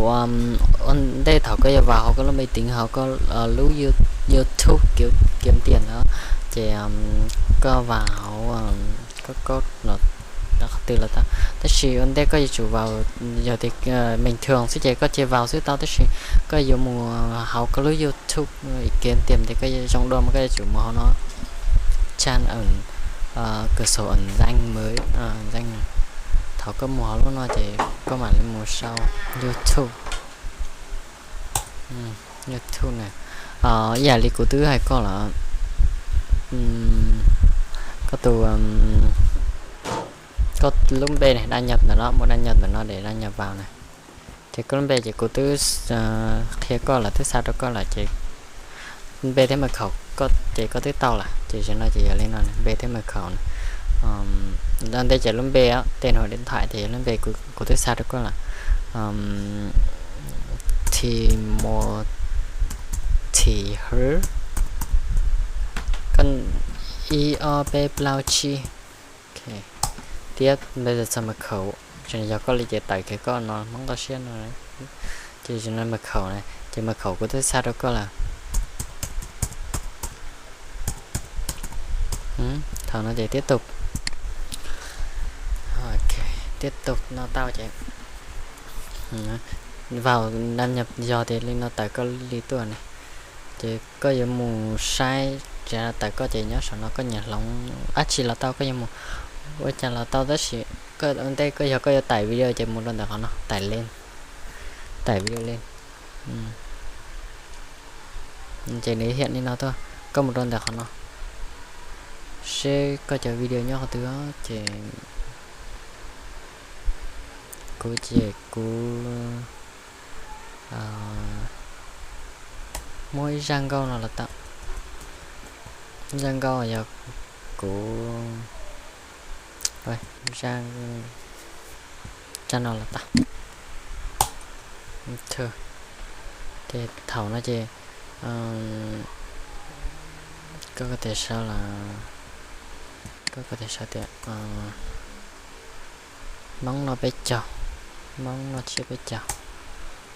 Ua ntej thaum koj yuav vas hauv koj lub me teev hauv koj lub YouTube kiav tiam ntawd ces koj vas hauv koj koj qhov twg los tau. Tab sis ua ntej koj yuav tsum vas, yog tias meem thwm xwb ces koj cia li vas xwb tau, tab sis koj yuav mus hauv koj lub YouTube kiav tiam ces koj zoo dua mas koj yuav tsum mus hauv no, tshaj, kws xaus ntxeej mus ntxeej. Thaum koj mus hauv lub no ces koj mam li mus sau YouTube. YouTube na, ib yam li kuv twb hais koj lawm, koj tus, koj lub npe ne, đăng nhập ntawm no, mus đăng nhập ntawm no để đăng nhập vào na. Ces koj lub npe ces kuv twb qhia koj lawm, twb xa rau koj lawm ces npe thiab mật khẩu koj ces koj twb tau lawm. Ces zaum no ces yog li no, npe thiab mật khẩu na. Ua ntej ces lub npe, tên hoặc điện thoại ces yog lub npe kuv twb xa rau koj lawm. Timothy Hwb, ib ob peb plaub tsib. Thiab npe txog mật khẩu, yog koj li ces tawm kiag koj no Hmoob toj siab no. Ces zaum no mật khẩu na, ces mật khẩu kuv twb xa rau koj lawm. Thaum no ces tiếp tục, tiếp tục no tau ces vào đăng nhập, yog tias li no tawm koj li tuaj ne. Ces koj yuav mus saib tsav tawm koj ces nyob saum no koj nyiam hloov dab tsi los tau, koj yuav mus ua cas los tau, tab sis ua ntej koj yog koj yuav tải video ces mus rau ntawm qhov no, tải lên, tải video lên. Ces nws hiển li no tuaj, koj mus rau ntawm qhov no seb koj cov video nyob qhov twg ces kuv ces kuv muab ib zaj nkauj no los tau. Zaj nkauj yog kuv, zaj, zaj no los tau. Ces thaum no ces koj ko taw sau los, koj ko taw sau tias Hmoob noj peb caug, Hmoob noj tshiab peb caug,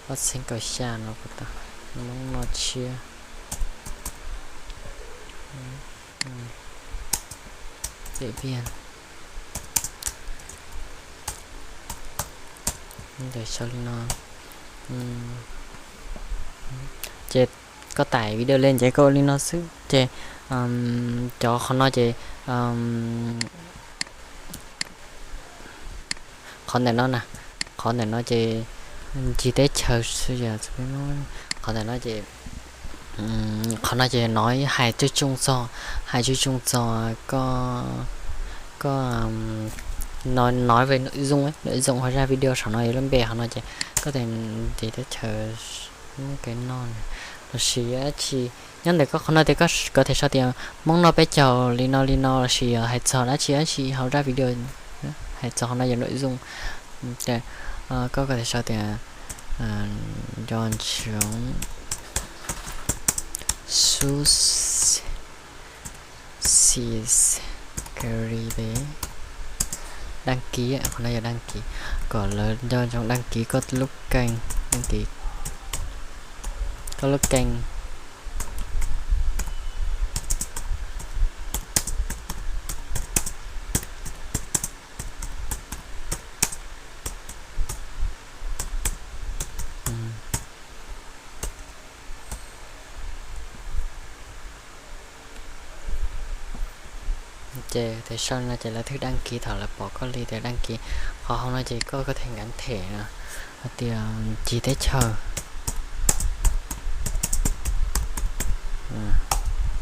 ob txhiab kaum xya no kuv tau, Hmoob noj tshiab, Điện Biên. Ntawm sau li no. Ces koj tải video lên ces koj ua li no xwb ces cov qhov no ces qhov ntawm no na, qhov ntawm no ces ncig teb chaws xwb, qhov ntawm no ces, qhov no ces nói hais tswj tsoo txog, hais tswj tsoo txog koj, koj nói về nội dung, nội dung hauv zaj video saum no yog lub npe qhov no ces koj tias ncig teb chaws, kev noj lossis dab tsi nyob ntawm koj qhov no ces koj có thể sau tias Hmoob noj peb caug li no li no lossis hais txog dab tsi dab tsi hauv zaj video, hais txog qhov no yog nội dung. Koj có thể sau tias nco ntsoov subscribe, đăng ký, qhov no yog đăng ký, kom lawv nco ntsoov đăng ký koj lub kênh, đăng ký koj lub kênh. Ces tias sau no ces lawv thiaj đăng ký, thaum lawv pom koj li tias đăng ký. Qhov hauv no ces koj có thể gắn thêm hais tias ncig teb chaws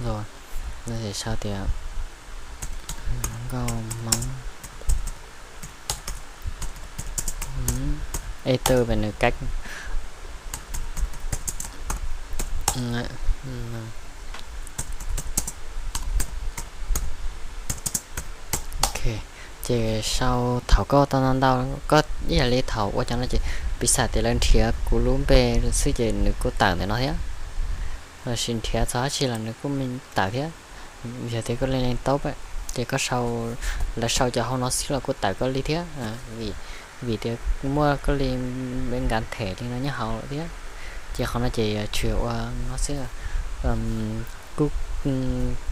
los, no ces sau tias nkauj Hmoob. Ê, tư về nws cách. Ok, ces sau thaum koj tau ntau ntau, koj ib yam li thaum ua cov no ces piv xam tias lawv nrhiav kuv lub npe xwb ces nws kuj tawm ntawm no thiab, lossis nrhiav txog dab tsi los nws kuj tawm thiab. Yog tias koj leej leej taub ces koj sau, lawv sau cov hauv no xwb los kuj tawm koj li thiab, vim vim tias muaj koj li nkav them li no nyob hauv lawm thiab. Ces qhov no ces tsuas ua no xwb. Kuj,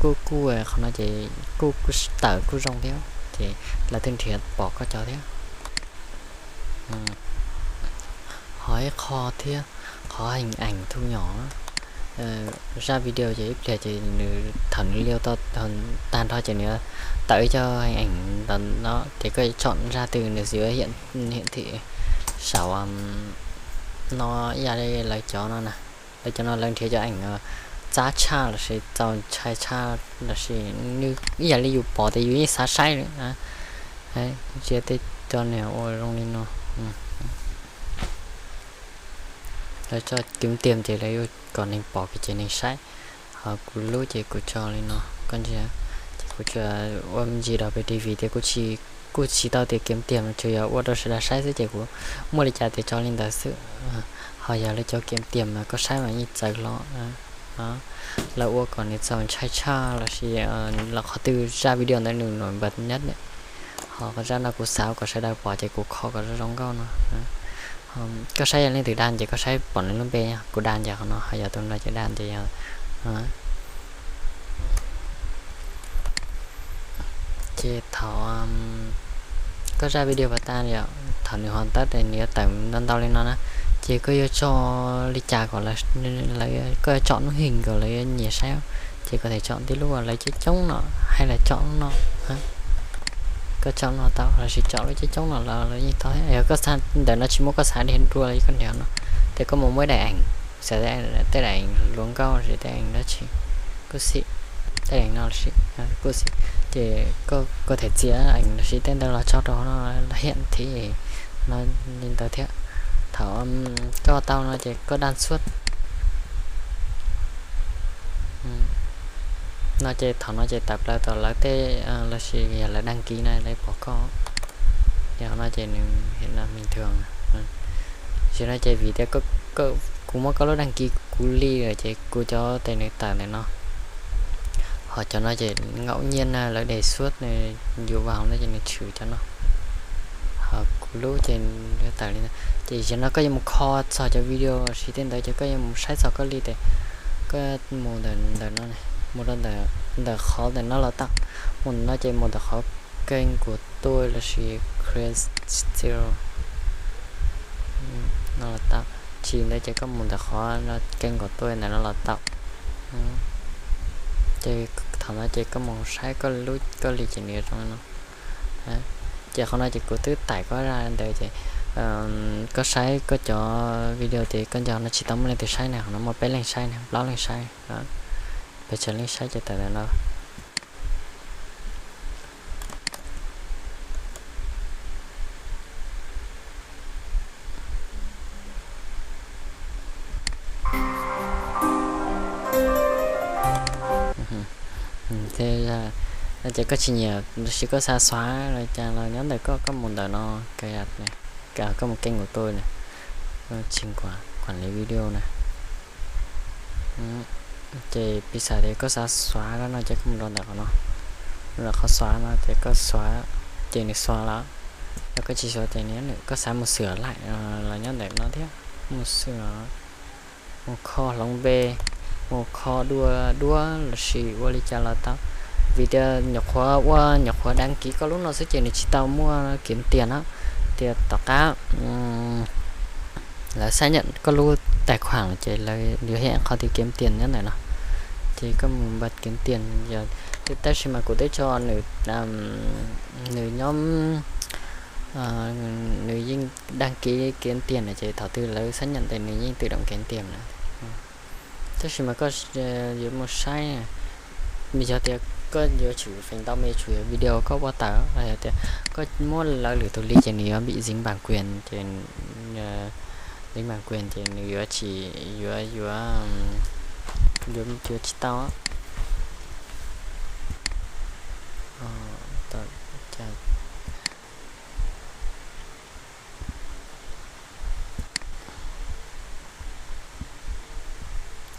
kuj, kuj qhov no ces kuj, kuj tawm kuj zoo thiab ces lawv thiaj nrhiav pom koj cov thiab. Ho ib qho thiab, qhov heev eem thu nyom, zaj video ces ib pliag ces nws thaum nws liu tau tag nrho ces nws tawm ib co heev eem ntawd no ces koj tsom zaj twg nws xav hiam thim saum no ib yam li lawv cov no na. Lawv cov no lawv nrhiav cov eem txab tshaj lossis txaus ntshai tshaj lossis nws ib yam li yus pom tias yus yeej xav saib lawm. Ntsia tej co niag ua zoo li no. Lawv tso kiếm tìm ces lawv yuav kom neeg pom ces neeg saib. Ho kuv lub ces kuv tso li no, koj ntsia, ces kuv tsuas ua me ntsis dog pes dig vim tias kuj tsis tau tias kiếm tìm, tsuas yog ua rau sawv daws saib xwb ces kuv muaj li cas tias tso li ntawd xwb. Ho yog lawv cov kiếm tìm mas koj saib mas yeej txawv hlo. Lawv ua kom nws txaus ntshai tshaj lossis los qhov twg zaj video ntawd nws nổi bật nhất. Ho zaj no kuv xav kom sawv daws pom ces kuv kho kom zoo zoo nkauj no. Koj saib yog leej twg đăng ces koj saib pom nws lub npe, kuv đăng ces qhov no, ho yog tus no ces đăng ces yog. Ces thaum koj zaj video pas tas yom, thaum nws hoàn tất ces nws yuav tawm ntau ntau li no na, ces koj yuav tso li cas kom lawv, koj yuav tsom hnub heev kom lawv yuav nyiam saib, ces koj tem tsom tib lub uas lawv coob coob no, hay là tsom lub no, koj tsom no tau lossis tsom lub coob coob no los lawv yeej tau thiab. Yog koj xav ntawm no tsis muaj, koj xav dhia dua los koj nrhiav no, ces koj mus muab daim eem, xav tej daim eem hluas nkauj lossis tej eem dab tsi kuj xij, tej eem no lossis kuj xij, ces koj them txiav eem lossis tej ntawd los tso rau no, hiam thim no li ntawd thiab. Thaum koj tau no ces koj đăng xuất no ces thaum no ces tawm plaws tau lawv tej, lossis yog lawv đăng ký no lawv pom koj. Ces qhov no ces nws hiện là bình thường. Tam sim no ces vim tias kuv muab koj lub đăng ký kuv li lawm ces kuv cov tes nws tawm ntawm no. Ho cov no ces ngẫu nhiên na, lawv đề xuất nws yus vào no ces nws tshwm cov no. Ho kuv lub ces tawm li no. Ces tam sim no koj yuav mus kho txog cov video lossis tej ntawd ces koj yuav mus saib txog koj li tes koj mus ntawm no, mus rau ntawm qhov ntawm no los tau. Mus ntawm no ces mus ntawm qhov kênh của tôi lossis Create Zero no los tau. Tsis ntawd ces koj mus ntawm qhov kênh của tôi ntawm no los tau. Ces thaum no ces koj mus saib koj lub koj li ces nws zoo li no. Ces qhov no ces kuv twb tải koj zaj ntawd ces koj saib koj cov video ces koj nco no tsis tau muaj leej twg saib na, qhov no muaj peb leej saib na, plaub leej saij, pes tsawg leej saib ces tawm ntawm no. Ces koj tsis nyiam lossis koj xav xóa los cas los nyob ntawm koj, koj mus ntawm no, koj mus kênh của tôi na, quản lý video na. Ces piv xam tias koj xav xóa no ces koj mus rau ntawm qhov no, mus rau qhov xóa no ces koj xóa, ces nws xóa lawm. Yog koj tsis xóa ces nws, koj xav mus sửa lại los nyob ntawm no thiab, mus sửa, mus kho hloov npe, mus kho dua duab lossis ua li cas los tau. Vim tias nyuam qhuav ua, nyuam qhuav đăng ký koj lub no xwb ces nws tsis tau muaj kiếm tiền na. Tias tom qab lawv xác nhận koj lub tài khoản ces lawv yuav hiam qhov tias kiếm tiền nyob ntawm no. Ces koj mus bật kiếm tiền, tab sis mas kuv twb tso nws, nws nyob, nws yeej đăng ký kiếm tiền na ces thaum twg lawv xác nhận ces nws yeej tự động kiếm tiền na. Tab sis mas koj yuav mus saib, yog tias koj yuav tsum feem ntau mas yuav tsum yog video koj ua tawm, yog tias koj muab lawv lwm tus li ces nws yuav bị dính bản quyền ces, dính bản quyền ces nws yuav tsis, yuav, yuav, yuav tsis tau.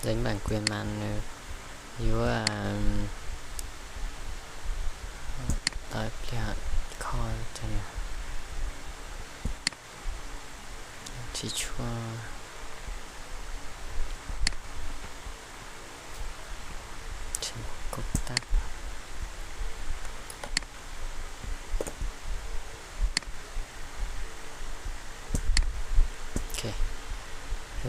Dính bản quyền mas nws yuav, tau pliag kho, Tsis tshua, tsis npaum kuv tab. Ok,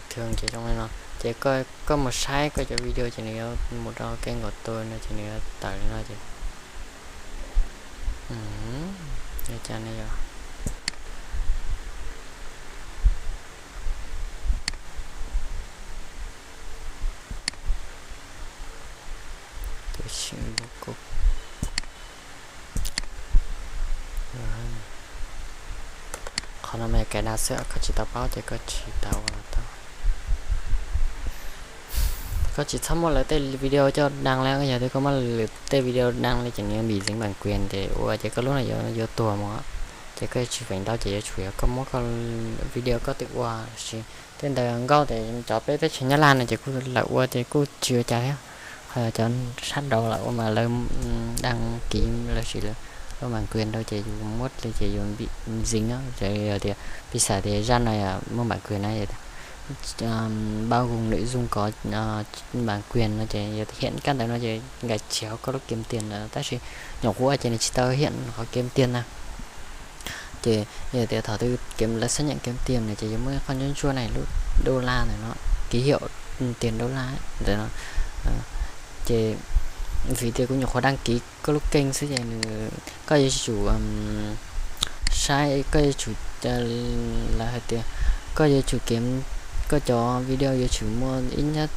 thường ces zoo li no. Ces koj, koj mus saib koj cov video ces nws yuav mus rau kênh của tôi no ces nws yuav tawm li no ces. Ua cas ne yog? Qhov no mas yog cài đặt xwb, koj tsis tau paub ces koj tsis tau ua los tau. Koj tsis txhob muab lawv tej video coj đăng li, yog tias koj muab lawv tej video đăng li ces nws bị dính bản quyền ces ua ces koj lub no yuav, yuav tuag mus. Ces koj tsis feem ntau ces yuav tsum yog koj muab koj video koj twb ua lossis tej ntawd nkauj ces cov peb teb chaws Nyab Laj no ces kuj lawv ua ces kuj tsis ua cas thiab. Ho yog cov sab nraud lawv ua mas lawv đăng ký lossis lawv muaj bản quyền rau ces yus muab li ces yus bị dính, ces yog tias piv xam tias zaj no yog muaj bản quyền na, yog tias bao gồm nội dung có bản quyền no ces yog hiện kab ntawd no ces nkawd tsis yog koj lub kiếm tiền lawm, tab sis nyuam qhuav ces nws tsis tau hiện qhov kiếm tiền na. Ces yog tias thaum twg lawv xác nhận kiếm tiền no ces yuav muaj qhov ntsuab ntsuab na, lub đô la ntawm no, ký hiệu tiền đô la ntawm no. Ces vim tias kuv nyuam qhuav đăng ký koj lub kênh xwb ces nws, koj yuav tsum saib, koj yuav tsum, lawv hais tias koj yuav tsum kiếm, koj cov video yuav tsum muaj ít nhất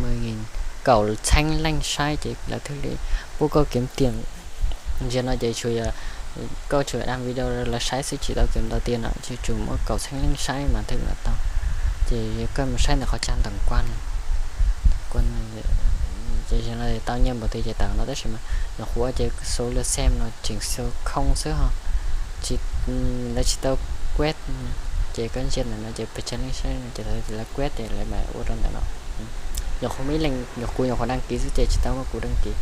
mười nghìn, kaum txheeb leej saib ces lawv thiaj li pub koj kiếm tiền. Ntsia no ces tsuas yog koj tsuas đăng video lawv saib xwb tsis tau kiếm ntau tiền no, tsuas muaj kaum txheeb leej saib mas thiaj li tau. Ces koj mus saib ntawm qhov trang tổng quan, tổng quan, ces no tau nyiaj npaum twg ces tawm no, tab sis mas nyuam qhuav ces số lượt xem no chỉ số không xwb ho, tsis, lawv tsis tau quét. Ces koj ntsia ntawm no ces pes tsawg leej saib no ces lawv quét ces lawv mam ua rau ntawm no. Nyuam qhuav muaj ib leeg, nyuam qhuav, nyuam qhuav đăng ký xwb ces tsis tau muaj kuv đăng ký.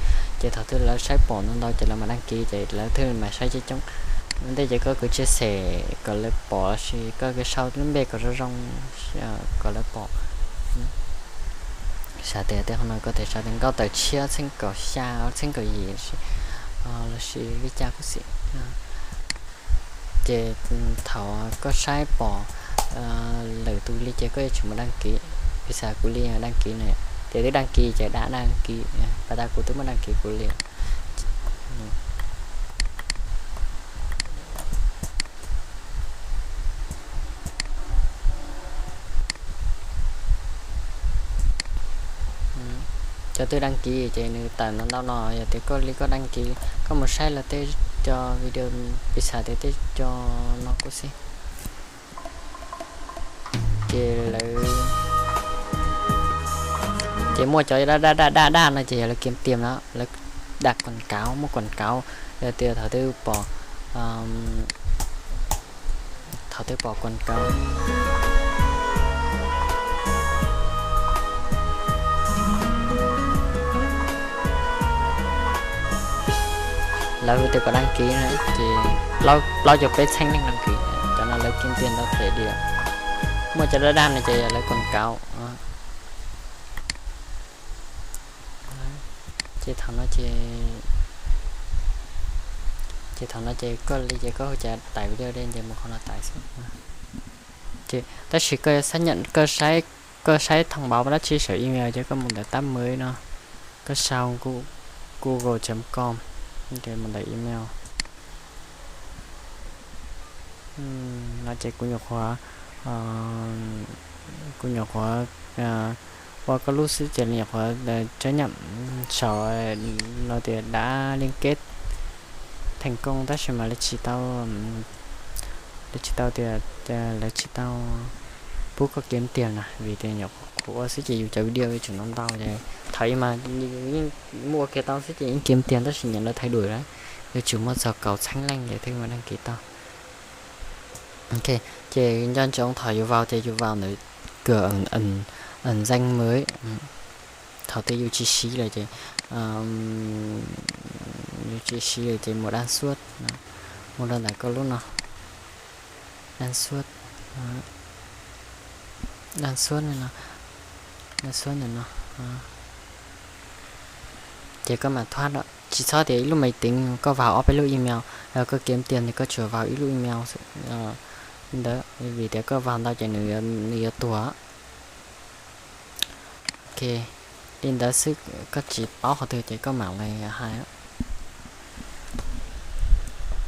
Ces thaum twg lawv saib pom ntau ntau ces lawv mam đăng ký ces lawv thiaj mam saib coob coob. Ua ntej ces koj kwv chia sẻ kom lawv pom lossis koj kwv sau lub npe kom zoo zoo kom lawv pom. Xav tias tej qhov no koj tes sau tias nkauj tawm tshiab txheeb kaum xya, txheeb kaum yim lossis li cas kuj xij. Ces thaum koj saib pom lwm tus li ces koj yuav tsum mus đăng ký. Piv xam kuv li đăng ký na, ces twb đăng ký ces đã đăng ký, pas tas kuv twb muab đăng ký kuv li. Cov twb đăng ký ces nws tawm ntau ntau no, yog tias koj li koj đăng ký, koj mus saib lawv tej cov video, piv xam tias tej cov no kuj xij. Ces lawv, ces muaj cov daj daj daj daj daj no ces yog lawv kiếm tiền no, lawv đặt quảng cáo, muaj quảng cáo, yog tias thaum twg pom, thaum twg pom quảng cáo, lawv tias kom đăng ký na, ces plaub caug peb txheeb leej đăng ký, cov no lawv kiếm tiền tau them diam. Muaj cov daj daj no ces yog lawv quảng cáo. Ces thaum no ces, ces thaum no ces koj li ces koj hu cas tải video li ces mus qhov no tải xwb. Ces tab sis koj xác nhận, koj saib, koj saib thông báo dab tsi saum email ces koj mus ntawm tab mới no, koj sau Google chấm com, ces mus ntawm email. No ces kuv nyuam qhuav, kuv nyuam qhuav ua koj lub xwb ces nyuam qhuav chấp nhận saum no tias đã liên kết thành công tab sis mas lawv tsis tau, lawv tsis tau tias, lawv tsis tau pub koj kiếm tiền na, vim tias nyuam qhuav ua xwb ces yus cov video yuav tsum ntau ntau ces thaum ub mas yeej muaj ua kiag tau xwb ces yeej kiếm tiền tab sis nyuam qhuav thay đổi lawm, yuav tsum muaj txog kaum txheeb leej ces thiaj li đăng ký tau. Ok, ces nco ntsoov thaum yus vào ces yus vào ntawm tus ẩn danh mới. Thaum twg yus tsis siv lawm ces, yus tsis siv lawm ces mus đăng xuất, mus rau ntawm koj lub no, đăng xuất. Daj suab no, daj suab ntawm no. Ces koj mam thab, tsis txhob tias ib lub maiv tiv koj vau ob peb lub email, koj kev tiag nws koj tsuas vau ib lub email ntawd, vim tias koj vau ntau ces nws yuav tuag. Ok, li ntawd xwb, koj tsis paub qhov twg ces koj mam li hais.